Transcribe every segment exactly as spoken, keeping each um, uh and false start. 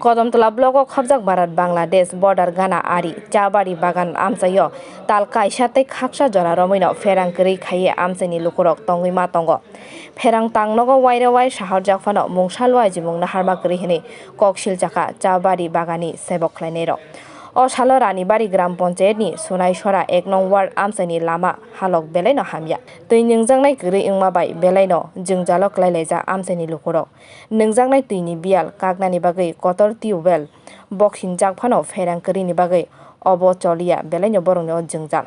Kodomtola blogo khopjak Bharat Bangladesh border gana ari cha bari bagan amchaio tal kaisa tei khaksa jora romwino pherang kwrwi khaiwi amchaini lukurok tongwi ma tongo. Pherang tangnogo waire wai saharjak phano mungsa luaijimung naharma kwrwi hwnwi kok silchakha cha bari bagani sebok khlainairok. O salo Ranibari Gram Panchayatni Sunaisora ek nong ward amchaini lama halok belaino hamya. Twi nwngjaknai kwrwi wngma bai belaino jwngjalo kwlailaijak amchaini lukurok. Nwngjaknai twini biyal kaknani bagwi kotor tubewell boksinjak phano pherang kwrwini bagwi obo choliya belaino borokni o jwngjal.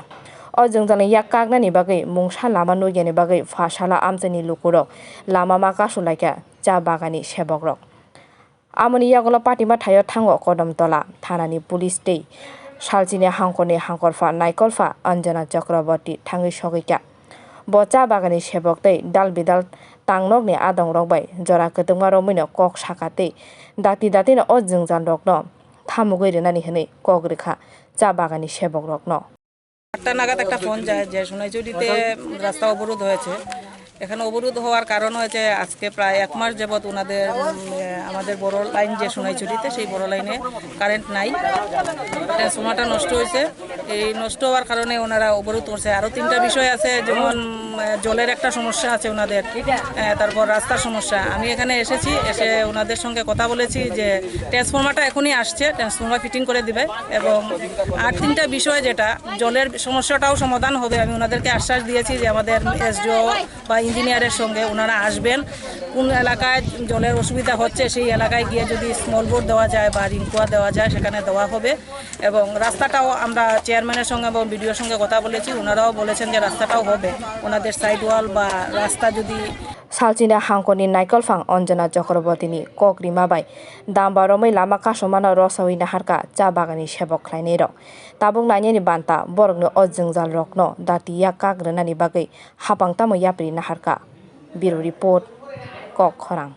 O jwngjalni yak kaknani bagwi mungsa lama nukyani bagwi pha sala amchaini lukurok lama ma kasulaikha cha bagani sebokrok. Amoni yagulo patima thaio thango Kodom Tola thanani police tei salchini hangkorni hangkorpha naikolpha Anjana Chakraborty thangwi sogwikha. Bo cha bagani sebok tei dal bidal tangnokni adongrok bai jora kwtwkma romwino kok sakha tei dati datino o jwngjalrokno thamugwi rwnani hwnwi kok rwkha cha bagani sebokrokno. আটটা নাগাদ একটা ফোন যায় যে সোনাইচুরিতে রাস্তা অবরোধ হয়েছে। এখানে অবরোধ হওয়ার কারণ হয়েছে আজকে প্রায় এক মাস যাবত ওনাদের, উম, এ, আমাদের বড় লাইন যে সোনাইচুরিতে, সেই বড় লাইনে কারেন্ট নাই, ট্রান্সফরমারটা নষ্ট হয়েছে। এই নষ্ট হওয়ার কারণে ওনারা অবরোধ করছে। আরও তিনটা বিষয় আছে, যেমন, উম, জলের একটা সমস্যা আছে ওনাদের, আহ, তারপর রাস্তার সমস্যা। আমি এখানে এসেছি, এসে ওনাদের সঙ্গে কথা বলেছি যে ট্রান্সফরমারটা এখনই আসছে, ট্রান্সফরমার ফিটিং করে দিবে, এবং আর তিনটা বিষয়, যেটা জলের সমস্যাটাও সমাধান হবে, আমি ওনাদেরকে আশ্বাস দিয়েছি যে আমাদের এসডিও বা ইঞ্জিনিয়ারের সঙ্গে ওনারা আসবেন। কোন এলাকায় জলের অসুবিধা হচ্ছে, সেই এলাকায় গিয়ে যদি স্মল বোর দেওয়া যায় বা রিংকুয়া দেওয়া যায়, সেখানে দেওয়া হবে। এবং রাস্তাটাও আমরা চেয়ারম্যানের সঙ্গে এবং বিডিওর সঙ্গে কথা বলেছি, ওনারাও বলেছেন যে রাস্তাটাও হবে, ওনাদের সাইড ওয়াল বা রাস্তা যদি Salchini hangkorni naikolphang Anjana Chakrabortini kok rima bai damba romwi lama kasumano rosawi naharkha cha bagani sebok khlainairok. Tabuk nainani banta borokni o jwngjalrokno dati yak kak rwnani bagwi hapang tamo yapri naharkha. Bureau Report, Kok Khorang.